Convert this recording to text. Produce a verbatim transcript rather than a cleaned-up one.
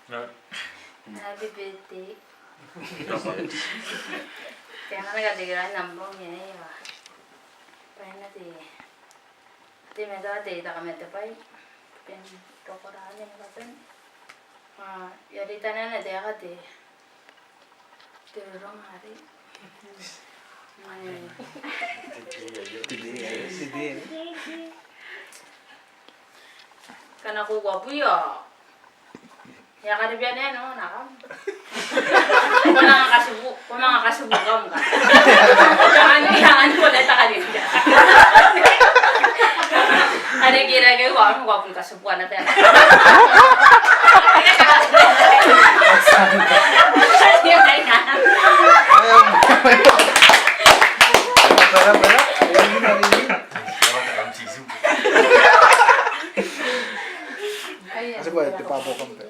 Happy birthday. Te anga naba te kira nambong e a. Bwa e na te, te meta te taka meta bwai. Bwa e na roko raoi ni bwai. A, e a reita naba te aka te, te rorong are. Te, te, te, te. Ngkana ko uabwi ao e a karibia naba nano nakam. Ko manga katibu, ko manga katibu kam ngkai. Angan, angan ko na taka riki. Are kira ke ko am ko am katibu ana bia. Asa bwa te babo kam bia.